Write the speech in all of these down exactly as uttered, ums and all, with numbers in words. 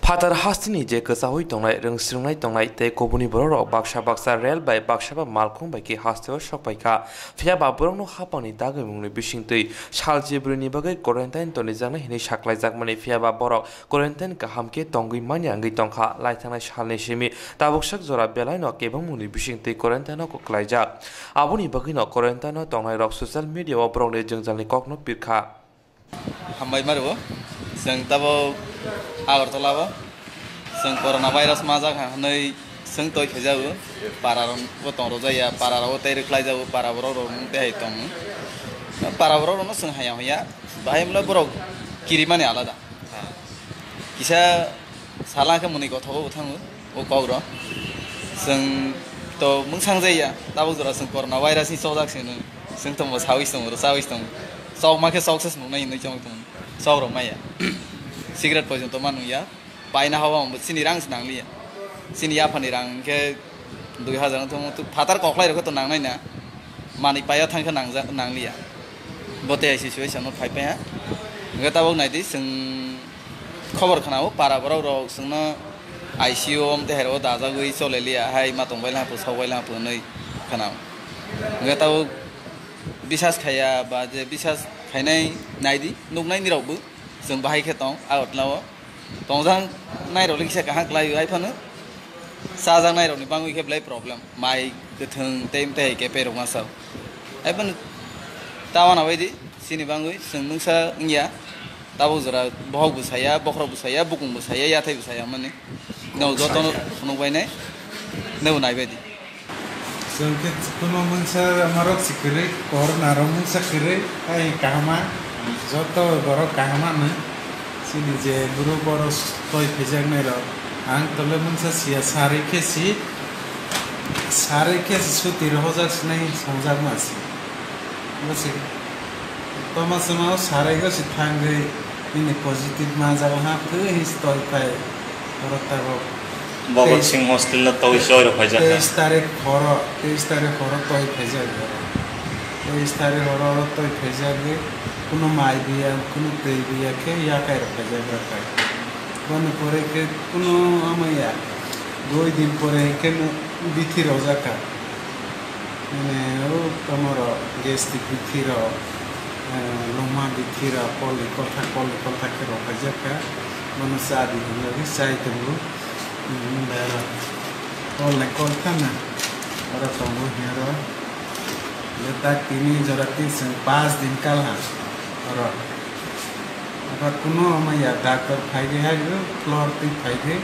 Phatar hasteni je kwchaui tongnai, rwngsrwngnai tongnai tei kubuni bororok baksa baksa rel bai baksa ba malkhung bai khe hasteo sok pai kha. Phiya ba borokno haphangni dagimungni bisingtwi sal chibrwini bagwi quarantine tonijaknai hwnwi saklaijakmani, phiya ba borok quarantine kaham khe tongwi manya wngwi tongkha. Laithangnai salni simi tabuk sak jora belaino kebengmungni bisingtwi quarantine-o kwklaijak. Aboni bagwino quarantine-o tongnairok social media-o borokni jwngjalni kokno pirkha. Hambai mario, chwng tabuk Agartala-o chwng corona virus majak ha hwnwi chwng toi khaijago. Para rok bo tong rwjaya, para rok bo tei rwkhlaijago, para borok rok tei hai tongo. Para borok rokno chwng haya haya, bahai mwnwi borok kirimani alada. Kisa sala khe mwnwi kothogo bo thango. O kok rok. Chwng to mwngsang jaya, tabuk jora chwng corona virus ni chokjak se nung. Chwng tongbo sawi tongo, rw sawi tongo. Chok ma khe chok se nungnai hinwi chong tongo. Chok rok maya. Cigarette poison to ma nung ya. Paina hawa bo chini rang se nang liya. Chini yapha ni rang khe dui hazar wng thung, phatar koklai rok to nang nai na. Manwi paiya thang khe nang ja, nang liya. Bo tei hai situation no phai paiya. Hwnkhe tabuk nai di chwng. Khobor khwnao para borok rok chwngno I C U om tei hai rok dajagwi chole liya hai ma tong bai laha pho sok bai laha pho hwnwi khwnao. Hwnkhe tabuk bisas khaiya ba je bisas khainai naidi nuknai ni rokbo chwng bahai khe tong Agartala o tongjak nai rok le kisa kaham kwlai hai phano. Chajaknai rokni bangwi khe belai problem, mai kwthwng tei tei hai khe perok masa. Hai phano ta wana bai di, chini bangwi chwng mungsa wngya. Tabuk jora bohok bo saya, bokhorok bo saya, bukung bo saya, yathai bo saya mani. Nwng jotono phunuk bai nai, nwng nai bai di. Chwng khe kuno mungsa amarok si kwrwi, corona rok mungsa kwrwi, ai kahama, joto borok kahama no. Chini je buru borok toi phaijaknai rok, ang tole mungsa siya, sarwi khe si, sarwi khe si suti rohojak sinai songjakma si. Bo si toma sema o sarwi go si thangwi nini positive manjak ha, twi hi si toi phai borok tabok. Bhagat Singh hostel no twi soi rok phaijak kha. Teis tarik horo, teis tarik horo toi phaijak. Teis tarik horo oro toi phaijak, kuno mai biya, kuno twi biya khe yakai rok phaijak rok khai. Boni pore khe kuno amaya, dui din pore khe no bithi rojak kha. Mane o tamo rok gastric bithi rok, eh, longma bithi rok, kol ni kolthak, kol ni kolthak khe rok phaijak kha. Bono cha di hwnwi chai tongo. Hmm, bai rok kol ni kolthak na. Oro tongo hiya rok. Be tak tini jora tin chwng pas din kal ha. Oro. Aba kuno ama ya doctor phai de hai, floor twi phai de,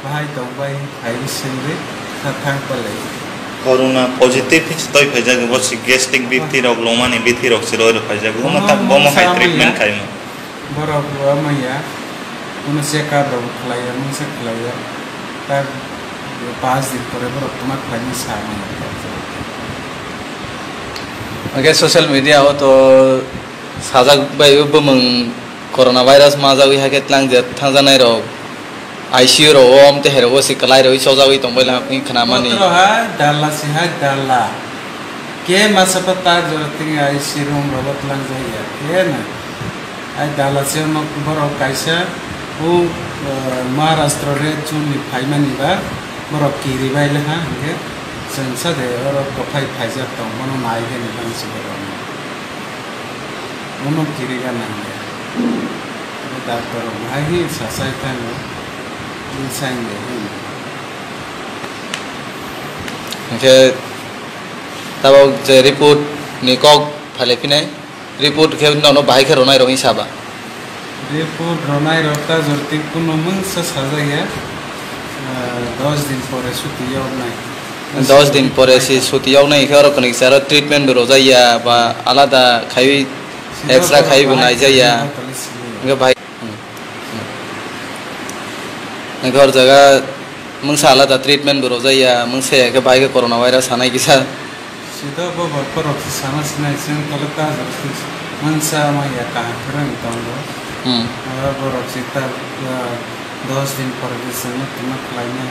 bahai tong bai phai de sing de, tha thang pale. Corona positive hi toi phai jagwi, bo si gastric bithi rok, longmani bithi rok si roi rok phai jagwi. Omo tak bo mo hai treatment khai mo. Borok bo ama ya, kuno check up rok khlai ya, mungsa khlai ya. Tak pas din pore borok tuma khlai ni sa ama ya. Hwnkhe social media o to sajak bai o bumung corona virus majagwi hai khe tlang je thangjanai rok I C U rok o, om tei hai rok o se kwlai rwi chojagwi tong bai lang wngwi khna mani. Botoro hai dalla se hai dalla. Ke masa pa tak jora tini I C U room rogo tlang jaya. Ke na. Hai dalla se nok borok kaisa o, eh, Maharashtra re chun ni phaimani ba borok kiri bai le ha hwnkhe chwng sa de oro kwphai phaijak tong bono nai gani bang se borok. Bono kiri gana hwnkhe. Bo doctor rok hai hi sasai thango. Inside de hin. Hwnkhe tabok je report ni kok phailai phinai, report khe nono bahai khe ronai rok hinsa ba? Report ronai rok ta jorti kuno mungsa sajak ya, ah, dos din pore suti yoknai. Dos din pore si suti yoknai khe oro kwnwi kisa aro treatment bo rojak ya ba alada khai extra khai bo naijak ya. Hwnkhe bahai. Hmm. Hmm. Hwnkhe hor jaga mungsa alada treatment bo rojak ya, mungsa ya khe bahai khe corona virus sanai kisa. Sida bo borok rok se sana sinai chwng tole ta jora khe mungsa ma ya kaham khe rwng tongo. Hmm. Oro borok se ta, ah, dos din pore khe chwngno tuma khlainai,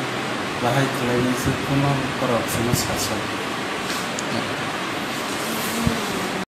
bahai khlainai se kuno borok chwngno saso. Hmm.